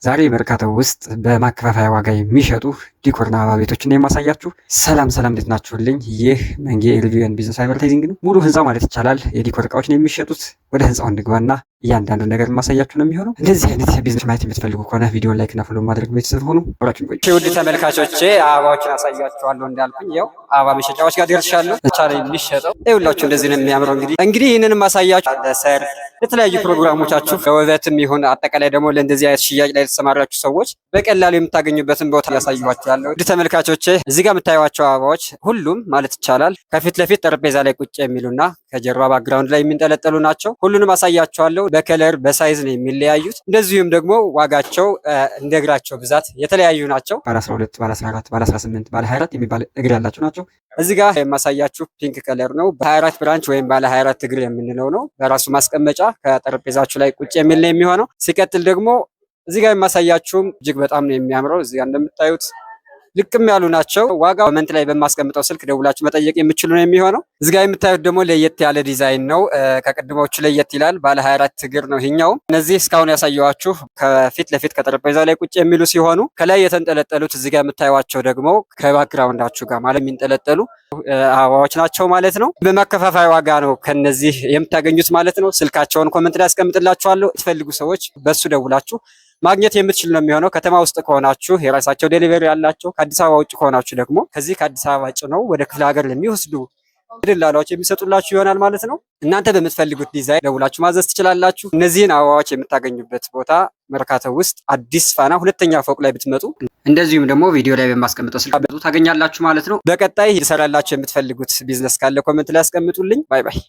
ዛሬ መርካቶ ውስጥ በማከፋፈያ ዋጋ የሚሸጡ decor ና አበባ ቤቶችን ነው የማሳያችሁ። ሰላም ሰላም፣ እንዴት ናችሁልኝ? ይህ መንጌ review and business advertising ነው። ሙሉ ህንፃው ማለት ይቻላል የ decor እቃዎች ነው የሚሸጡት። ወደ ህንፃው እንግባና እያንዳንዱ ነገር የማሳያችሁ ነው የሚሆነው። እንደዚህ አይነት ቢዝነስ ማየት የምትፈልጉ ከሆነ ቪዲዮን like እና follow ማድረግ ቤተሰብ ሆኑ። አብራችሁን ቆዩ። ውድ ተመልካቾቼ፣ አበባዎችን አሳያችኋለሁ እንዳልኩኝ ያው አበባ መሸጫዎች ጋር ደርሻለሁ። ብቻ ነው የሚሸጠው። ይኸውላችሁ እንደዚህ ነው የሚያምረው። እንግዲህ ይህንን ማሳያችሁ ለሰርግ፣ ለተለያዩ ፕሮግራሞቻችሁ ለውበትም ይሁን አጠቃላይ ደግሞ ለእንደዚህ አይነት ሽያጭ ላይ የተሰማራችሁ ሰዎች በቀላሉ የምታገኙበትን ቦታ ያሳዩዋችኋለሁ። ውድ ተመልካቾቼ፣ እዚህ ጋር የምታዩዋቸው አበባዎች ሁሉም ማለት ይቻላል ከፊት ለፊት ጠረጴዛ ላይ ቁጭ የሚሉና ከጀርባ background ላይ የሚንጠለጠሉ ናቸው። ሁሉንም አሳያችኋለሁ። በ color በ size ነው የሚለያዩት። እንደዚሁም ደግሞ ዋጋቸው እንደ እግራቸው ብዛት የተለያዩ ናቸው። ባለ 12፣ ባለ 14፣ ባለ 18፣ ባለ 24 የሚባል እግር ያላቸው ናቸው። እዚህ ጋር የማሳያችሁ pink color ነው። በ24 branch ወይም ባለ 24 እግር የምንለው ነው። በራሱ ማስቀመጫ ከጠረጴዛችሁ ላይ ቁጭ የሚል ነው የሚሆነው። ሲቀጥል ደግሞ እዚህ ጋር የማሳያችሁም እጅግ በጣም ነው የሚያምረው። እዚህ ጋር እንደምታዩት ልቅም ያሉ ናቸው። ዋጋ comment ላይ በማስቀምጠው ስልክ ደውላችሁ መጠየቅ የምችሉ ነው የሚሆነው። እዚህ ጋር የምታዩት ደግሞ ለየት ያለ ዲዛይን ነው። ከቅድሞቹ ለየት ይላል። ባለ 24 እግር ነው ይሄኛውም። እነዚህ እስካሁን ያሳየኋችሁ ከፊት ለፊት ከጠረጴዛው ላይ ቁጭ የሚሉ ሲሆኑ ከላይ የተንጠለጠሉት እዚህ ጋር የምታዩዋቸው ደግሞ ከ background ኣችሁ ጋር ማለት የሚንጠለጠሉ አበባዎች ናቸው ማለት ነው። በማከፋፈያ ዋጋ ነው ከነዚህ የምታገኙት ማለት ነው። ስልካቸውን comment ላይ አስቀምጥላችኋለሁ። የምትፈልጉ ሰዎች በሱ ደውላችሁ ማግኘት የምትችሉ ነው የሚሆነው። ከተማ ውስጥ ከሆናችሁ የራሳቸው delivery ያላቸው፣ ከአዲስ አበባ ውጭ ከሆናችሁ ደግሞ ከዚህ ከአዲስ አበባ ጭነው ወደ ክፍለ ሀገር ለሚወስዱ ደላላዎች የሚሰጡላችሁ ይሆናል ማለት ነው። እናንተ በምትፈልጉት ዲዛይን ደውላችሁ ማዘዝ ትችላላችሁ። እነዚህን አበባዎች የምታገኙበት ቦታ መርካቶ ውስጥ አዲስ ፋና ሁለተኛ ፎቅ ላይ ብትመጡ እንደዚሁም ደግሞ ቪዲዮ ላይ በማስቀምጠው ስልክ ታገኛላችሁ ማለት ነው። በቀጣይ ይሰራላችሁ የምትፈልጉት ቢዝነስ ካለ comment ላይ አስቀምጡልኝ። Bye bye።